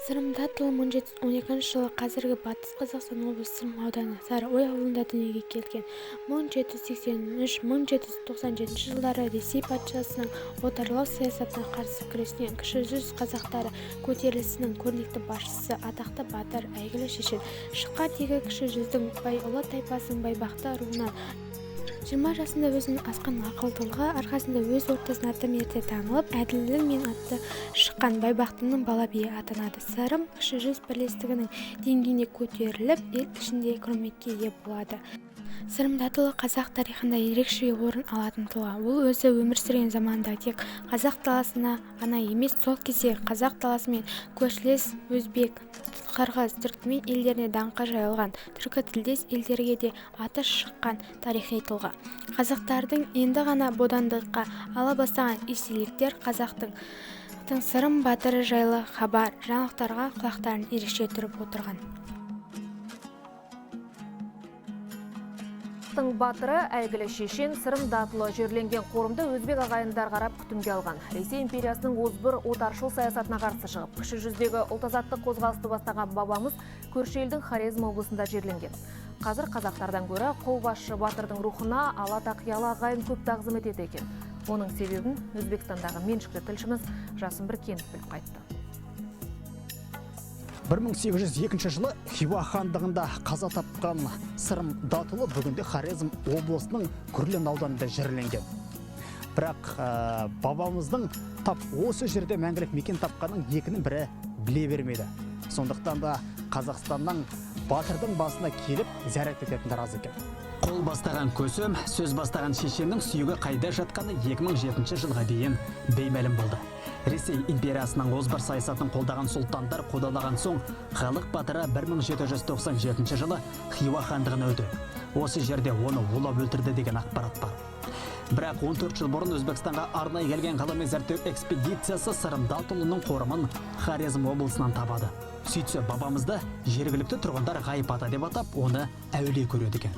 Сырым Датұлы 1712 жылы қазіргі Батыс Қазақстан облысы Сырым ауданы Сарыой ауылында дүниеге келген. 1783-1797 жылдары Ресей патшасының отарлау саясатына қарсы күрескен Кіші жүз қазақтары көтерілісінің көрнекті басшысы, атақты батыр, әйгілі шешен. Шыққан тегі Кіші жүздің байұлы тайпасының байбақты руынан. 20 жасында өзінің асқан ақылдылығы арқасында өз ортасына тым ерте танылып, әділдігімен аты шыққан Байбақтының бала биі атанады. Сырым Кіші жүз бірлестігінің деңгейіне көтеріліп, ел ішінде құрметке ие болады. Сырым Датұлы қазақ тарихында ерекше орын алатын тұлға. Ол өзі өмір сүрген заманында тек қазақ даласына ғана емес, сол кездегі қазақ даласымен көршілес өзбек, қырғыз, түрікмен елдеріне даңқы жайылған түркі тілдес елдерге де аты шыққан тарихи тұлға. Қазақтардың енді ғана бодандыққа ала бастаған ресейліктер қазақтың Сырым батыры жайлы хабар, жаңалықтарға құлақтарын ерекше түріп отырған. Батыры әйгілі шешен Сырым Датұлы жерленген қорымды өзбек ағайындар қарап күтімге алған. Ресей империясының озбыр отаршыл саясатына қарсы шығып, Кіші жүздегі ұлт азаттық қозғалысты бастаған бабамыз көрші елдің Хорезм облысында жерленген. Қазір қазақтардан гөрі қолбасшы батырдың рухына ала тақиялы ағайын көп тағзым етеді екен. Оның себебін Өзбекстандағы меншікті тілшіміз Жасын Біркенов біліп қайтты. 1802 жылы Хиуа хандығында қаза тапқан Сырым Датұлы бүгінде Хорезм облысының Күрлен ауданында жерленген. Бірақ бабамыздың тап осы жерде мәңгілік мекен тапқанын екінің бірі біле бермейді. Сондықтан да Қазақстанның батырдың басына келіп зиярат ететіндер аз екен. Қол бастаған көсем, сөз бастаған шешеннің сүйегі қайда жатқаны 2007 жылға дейін беймәлім болды. Ресей империясының озбыр саясатын қолдаған сұлтандар қудалаған соң халық батыры 1797 жылы Хиуа хандығына өтеді. Осы жерде оны улап өлтірді деген ақпарат бар. Бірақ 14 жыл бұрын Өзбекстанға арнайы келген ғылыми зерттеу экспедициясы Сырым Датұлының қорымын Хорезм облысынан табады. Сөйтсе бабамызды жергілікті тұрғындар Ғайып ата деп атап, оны әулие көреді екен.